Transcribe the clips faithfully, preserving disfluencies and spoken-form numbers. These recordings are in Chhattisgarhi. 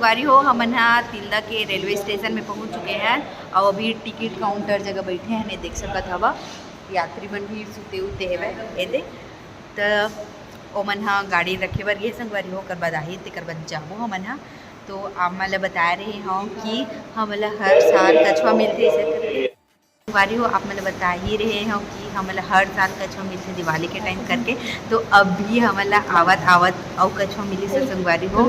संगवारी हो, हमन ह तिल्दा के रेलवे स्टेशन में पहुंच चुके हैं और अभी टिकट काउंटर जगह बैठे हैं, नहीं देख सकत हवा, यात्री मन भी सुते उते हेवय एदे। त ओमन ह गाड़ी रखे बर गे संगवारी हो, ओकर बाद आही, तेकर बाद जाबो हमन ह। तो आप मन ल बता रहे हव कि हमन ल हर साल कछवा मिलथे ऐसे करके। संगवारी हो, आप मन ल बता ही रहे हव कि हमन ल हर साल कछवा मिलथे दिवाली के टाइम करके। तो अब भी हमन ल आवत आवत अउ कछवा मिलिस हे संगवारी हो,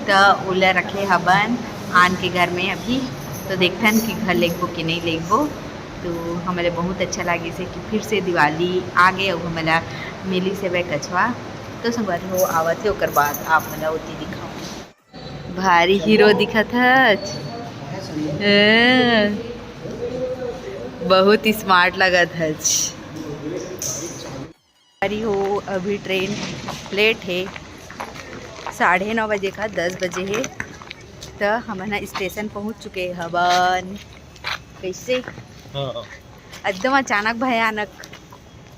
त ओला रखे हबन आन के घर में अभी। तो देखथन कि घर लेगबो कि नहीं लेगबो। तो हमन ल बहुत अच्छा लागिस हे कि फिर से दिवाली आ गे अउ हमन ल मिलिस हेवय कछवा। तो संगवारी हो, आवत हे, ओकर बाद आप मन ल ओती दिखाऊं। भारी हीरो दिखत हच। हाँ, बहुत स्मार्ट लगत हच। अरे हो, अभी ट्रेन लेट हे, साढ़े नौ बजे का दस बजे हे, त हमन ह स्टेशन पहुंच चुके हवन। कैसे? हाँ। एकदम अचानक भयानक।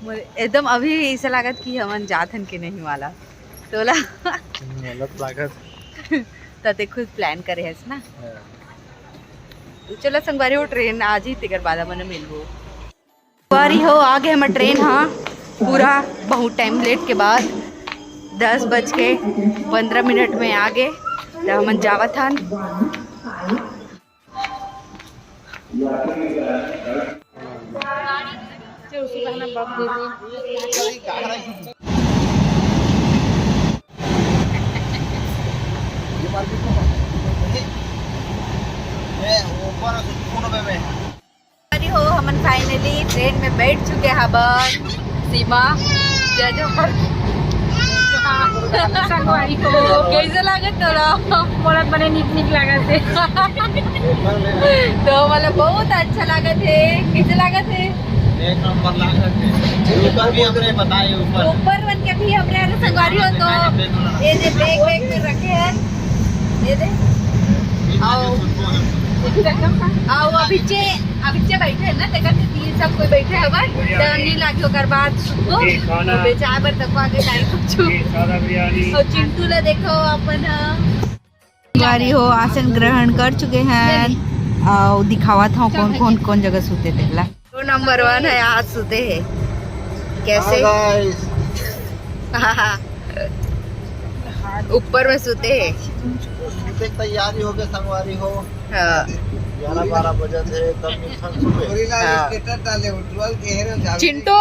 मोर एकदम अभी ऐसा लागत कि हमन जात हन के नहीं वाला। तोला? गलत लागत। त ते खुद प्लान करे हस ना? हाँ। चलो संगवारी हो, ट्रेन आ जी, तेकर बाद हमन मिलबो। संगवारी हो, आ गे हमर ट्रेन, हाँ, पूरा बहुत टाइम लेट के बाद दस बज के पंद्रह मिनट में आ गे, त हमन जावत हन। अरे हो, हमन finally ट्रेन में बैठ चुके हवन। सीमा, जय जोहार। संगवारी हो। कैसे लागत तोला? मोला बने नीक नीक लागत हे। तो मतलब बहुत अच्छा लागत हे। कैसे लागत हे? एक नंबर लागत हे। ऊपर भी हमरे बताए ऊपर। ऊपर मन के भी हमरे आगे संगवारी हो तो ये दे बैग वैग में रखे हैं। ये दे। आओ। आओ अभी चे अभी जे बैठे हे ना, तेकर सेती सब कोई बैठे हवन, त नी लागे ओकर बाद सुतबो। तो बेचाय बर तको आगे टाइम कुछु। और चिंटू ला देखो अपन ह। संगवारी हो, आसन ग्रहण कर चुके हैं। आओ दिखावत हव कौन कौन कौन जगह सुते तेला। Row number one है, आज सुते है। कैसे? Hi guys। ऊपर में सुते है। सुते के तैयारी हो गए संगवारी हो। हाँ। ग्यारह बारह बजे थे तब मिलथन सुबह। गोरीलाल हाँ। Status डाले, उज्जवल के हेरे जावे। चिंटू,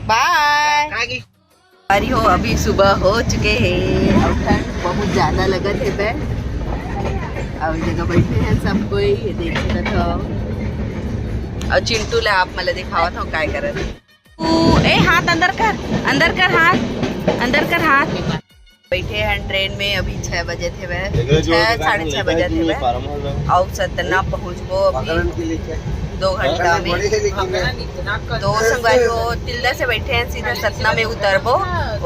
bye। संगवारी हो, अभी सुबह हो चुके है और ठंड बहुत ज्यादा लगत है बे। और जगह बैठे हैं सब कोई, ये देख सकत हो। और चिंटू ले आप मला दिखावत हो काय करत। ऊ, ए, हाथ अंदर कर, अंदर कर हाथ, अंदर कर हाथ। बैठे हैं ट्रेन में, अभी छः बजे थे वह, छः, साढ़े छः बजे थे वह। और सतना पहुँचबो अभी दो घंटा में। तो संगवारी हो, तिल्दा से बैठे हैं, सीधा सतना में उतरबो,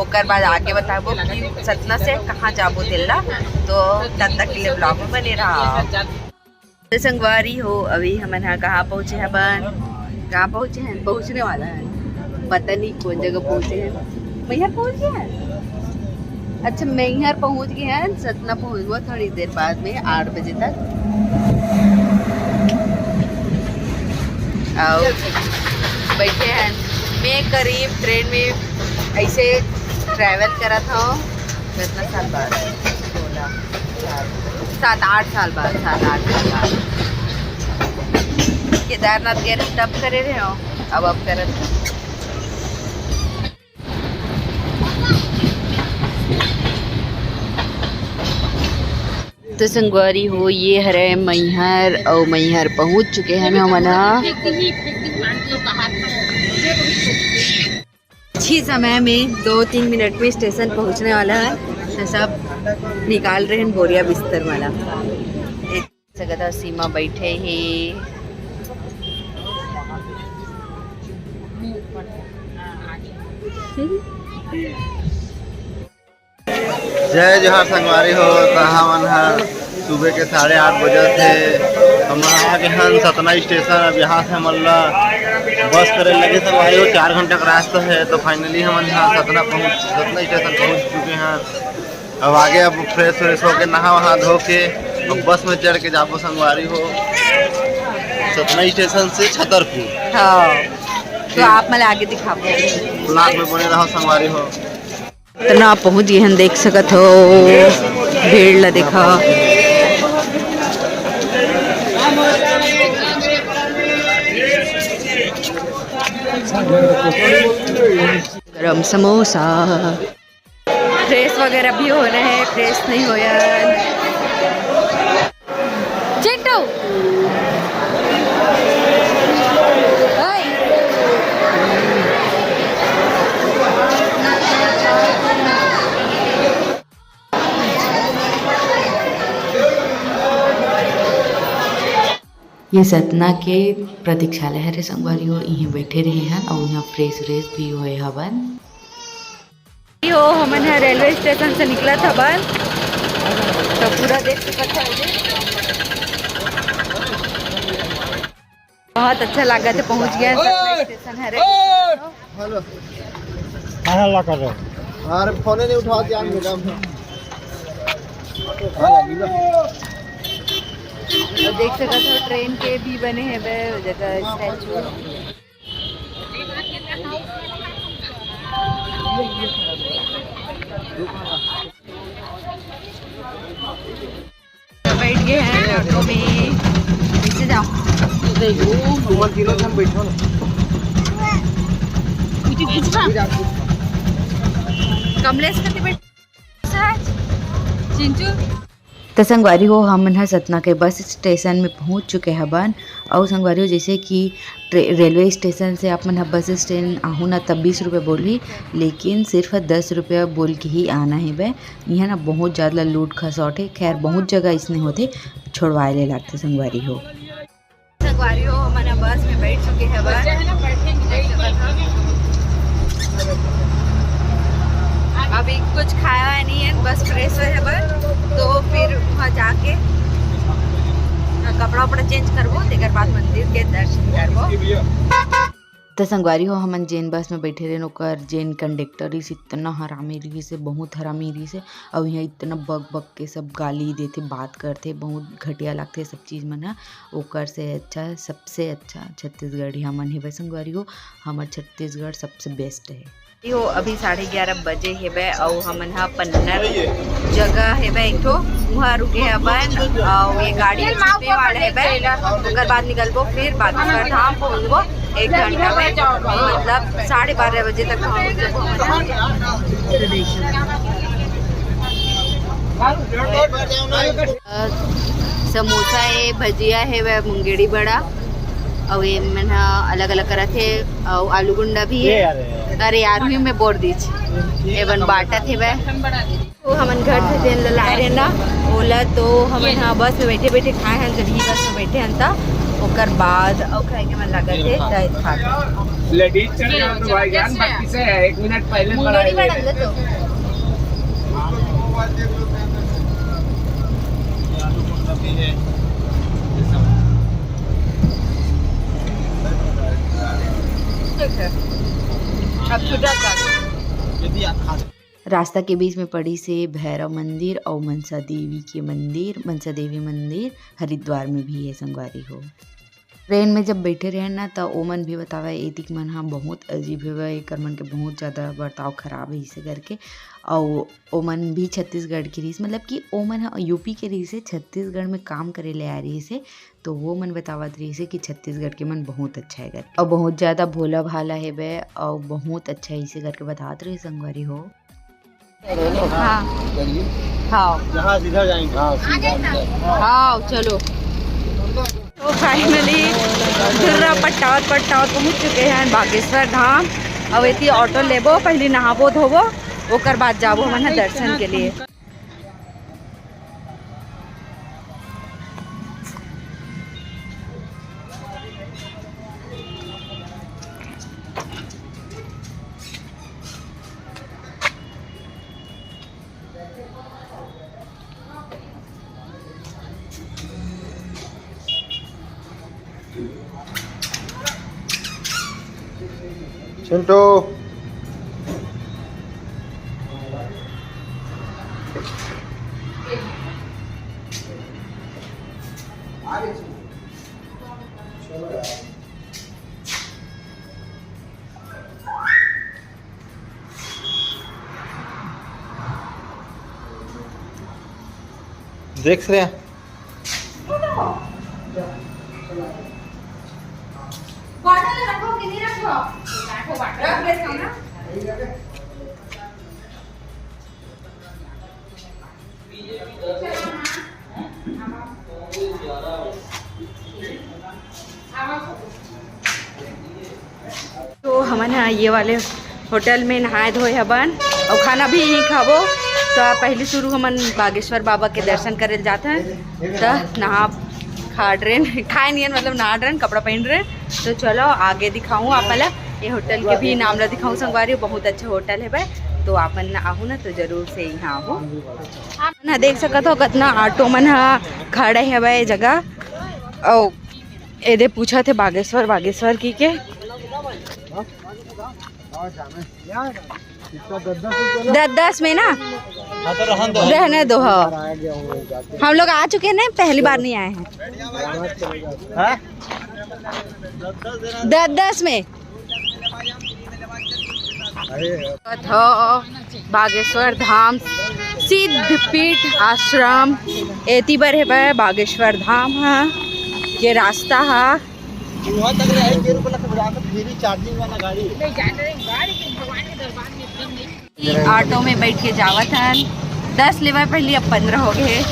ओकर बाद आगे बताबो कि सतना से कहाँ जाबो तिल्दा। तो तब तक के लिए vlog में बने रहा। तो संगवारी हो, अभी हमन ह कहाँ पहुँचे हवन? कहाँ पहुँचे हैं? पहुँचने वाला है, पता नहीं कौन जगह पहुँचे हैं। मैहर पहुँच गए हैं। अच्छा, मैहर पहुँच गए हैं, सतना पहुँचबो थोड़ी देर बाद में, आठ बजे तक। और बैठे हैं, मैं करीब ट्रेन में ऐसे travel करत हूँ। कितना साल बाद? सोलह, सात, आठ साल बाद, सात, आठ साल बाद। केदारनाथ गए रहे, तब करे रहे हो, अब, अब करत हो। तो संगवारी हो, ये हरे मैहर, अउ मैहर पहुँच चुके हैं हमन ह। कुछ ही समय में दो तीन मिनट में स्टेशन पहुंचने वाला है। तो सब निकाल रहे हैं बोरिया बिस्तर वाला। एक जगह था, सीमा बैठे ही। जय जोहार संगवारी हो, त हमन ह सुबह के साढ़े आठ बजे से हमन आ गे हन सतना स्टेशन। अब यहाँ से हमन ला बस करे लगे संगवारी हो, चार घंटा का रास्ता है। तो finally हमन यहाँ सतना पहुँच, सतना स्टेशन पहुँच चुके हैं। अब आगे अब फ्रेश व्रेश होके नहा वहा धो के अब बस में चढ़ के जाबो संगवारी हो सतना स्टेशन से छतरपुर। हाँ, तो आप मन आगे दिखाबो। ब्लॉग में बने रहो संगवारी हो। इतना पहुंच गए हैं, देख सकत हो भीड़ ला देखा। गरम समोसा। फ्रेश वगैरह भी हो रहे हैं, फ्रेश नहीं हो यार। चिंटू, ओए। ये सतना के प्रतीक्षालय हरे संगवारी हो, इहें बैठे रहे हन अउ इहाँ फ्रेश व्रेश भी होए हवन। हो, हमन ह रेलवे स्टेशन से निकलत हवन, तो पूरा देख सकत हव एदे। बहुत अच्छा लागत हे, पहुंच गए हैं सतना स्टेशन हरे। हेलो। कहाँ ला कर रहे हो? अरे फोन नहीं उठा दिया मैडम। तो देख सकत हो ट्रेन के भी बने हैं बे जगह स्टैचू। बैठ गए हैं ऑटो में, नीचे जाओ। तुमन तीनों जन बैठो ना। कुछ पूछना? कमलेश कति बैठ, चिंचू। त संगवारी हो, हमन ह सतना के बस स्टेशन में पहुंच चुके हबन। अउ संगवारी हो, जैसे कि ट्रे-, रेलवे स्टेशन से आप मन ह बस स्टैंड आहू ना, तब बीस रुपये बोलही, लेकिन सिर्फ दस रुपया बोल के ही आना हे बे। इहाँ ना बहुत ज्यादा लूट खसौट हे। खैर, बहुत जगह इसने होथे, छोड़वाए ले लागथे संगवारी हो। संगवारी हो, हमन ह बस में बैठ चुके हैं बस। अभी कुछ खाया है नहीं है, बस फ्रेश होए हबन, तो फिर वहाँ जाके कपड़ा उपड़ा चेंज करबो, तेकर बाद मंदिर के दर्शन करबो। त संगवारी हो, हमन जेन बस में बैठे रहेन, ओकर जेन कंडक्टर रहिस, इतना हरामी रहिस हे, बहुत हरामी रहिस हे। अउ इहाँ इतना बक बक के सब गाली देथे, बात करथे, बहुत घटिया लागथे सब चीज मन ह। ओकर से अच्छा, सबसे अच्छा छत्तीसगढ़िया मन हेबे संगवारी हो। हमर छत्तीसगढ़ सबसे बेस्ट हे। हो, अभी साढ़े ग्यारह बजे हेबे, अउ हमन ह पन्नर जगह हेबे एक ठो, उहाँ रुके हबन, अउ ये गाड़ी छूटे वाला हेबे, ओकर बाद निकलबो, फिर बागेश्वर धाम पहुँचबो एक घंटा में, मतलब साढ़े बारह बजे तक पहुँच जाबो। अ, समोसा हे, भजिया हे, वह मुंगेड़ी बड़ा, अउ ये मन ह अलग-अलग करत हे, अउ आलू गुंडा भी हे। अरे यार, हुई में बोर दीच। ये बन बांटत हे वह। तो हमन घर से जेन ल लाए रहे ना, ओला तो हमन ह बस में बैठे-बैठे खाए हन, जब ही बस में बैठे हन त ओकर बाद अउ खाए के मन लागत हे, त खा लेडीज चढ़ जाओ तो भाईजान, बाकी से है, एक मिनट पहले मुंगेड़ी बड़ा बड़ा ले ले तो। ठीक है, अब छुटा कर। रास्ता के बीच में पड़िस हे भैरव मंदिर अउ मनसा देवी के मंदिर। मनसा देवी मंदिर हरिद्वार में भी हे संगवारी हो। ट्रेन में जब बैठे रहेन ना, त ओमन भी बतावय, एतिक मन ह बहुत अजीब हेवय, एकर मन के बहुत ज्यादा बर्ताव खराब हे, इसे करके। अउ ओमन भी छत्तीसगढ़ के रहिस, मतलब कि ओमन ह यूपी के रहिस हे, छत्तीसगढ़ में काम करे ले आए रहिस हे, तो वो मन बतावत रहिस हे कि छत्तीसगढ़ के मन बहुत अच्छा हे करके, अउ बहुत ज्यादा भोला भाला हेबे, अउ बहुत अच्छा हे, इसे करके बतात रहिस संगवारी हो। हाँ। हाँ। यहाँ सीधा जाएंगे। हाँ, सीधा अंदर। हाँ, चलो। तो finally धुर्रा पट्टावत पट्टावत पहुँच चुके हैं बागेश्वर धाम। अब एती ऑटो लेबो, पहले नहाबो धोबो, ओकर बाद जाबो हमन ह दर्शन के लिए। चिंटू। देख रहे हैं। बॉटल रखो कि नहीं रखो? रख लेते हो ना। तो हमन ह ये वाले होटल में नहाए धोए हबन अउ खाना भी यहीं खाबो। तो पहली शुरू हमन बागेश्वर बाबा के दर्शन करे जात हन। तो नहा खा डरेन, खाए नियन मतलब नहा डरेन, कपड़ा पहन रहे। तो चलो आगे दिखाऊँ आप ला, ये होटल के भी नाम ला दिखाऊँ संगवारी, बहुत अच्छा होटल है भाई। तो आप मन आहू ना तो जरूर से यहाँ आहू। आप ना देख सकत हो कितना ऑटो मन ह खड़े हवय जगह। ओ एदे पूछा थे बागेश्वर, बागेश्वर की के दस दस में ना हाँ, तो रहन दो। रहने दो। हाँ, हम लोग आ चुके हैं ना, पहली बार नहीं आए हैं। हाँ? दस दस में हो बागेश्वर धाम सिद्ध पीठ आश्रम एती बर हे बे बागेश्वर धाम ह। ये रास्ता ह। वहाँ तक रहे, तेरे को लग रहा था फ्री चार्जिंग वाला गाड़ी। ऑटो में बैठ के जावत हन। दस लेवे पहले, अब पंद्रह हो गए।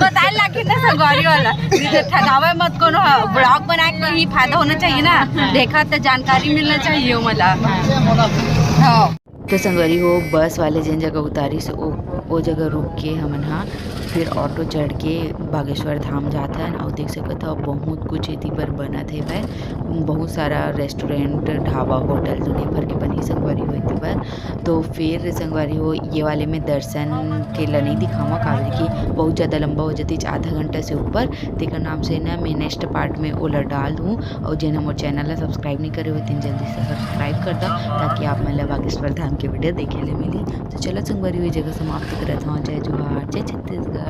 बताए लागे ना संगवारी वाला, नहीं तो ठगावे मत कोनो ह। ब्लॉग बना के ही फायदा होना चाहिए ना, देखा तो जानकारी मिलना चाहिए मला। हाँ। तो संगवारी हो, बस वाले जेन जगह उतारिस ओ, ओ जगह रुक के हमन हा फिर ऑटो चढ़ के बागेश्वर धाम जात हन। अउ देख सकत हो बहुत कुछ एती बर बनत हे भाई, बहुत सारा रेस्टोरेंट, ढाबा, होटल दुनिया भर के बनी संगवारी हो एती बर। तो फिर संगवारी हो ये वाले में दर्शन के ला नहीं दिखावा, काबर कि बहुत ज़्यादा लंबा हो जाती, आधा घंटा से ऊपर। तेकर नाम से ना मैं नेक्स्ट पार्ट में ओला डाल दूँ। और जेन हमर चैनल ला सब्सक्राइब नहीं करे हो तेन जल्दी से सब्सक्राइब कर दो, ताकि आप मन ला बागेश्वर धाम के वीडियो देखे ले मिली। तो चलो संगवारी हो ये जगह समाप्त करत हूँ। जय जोहार, जय छत्तीसगढ़।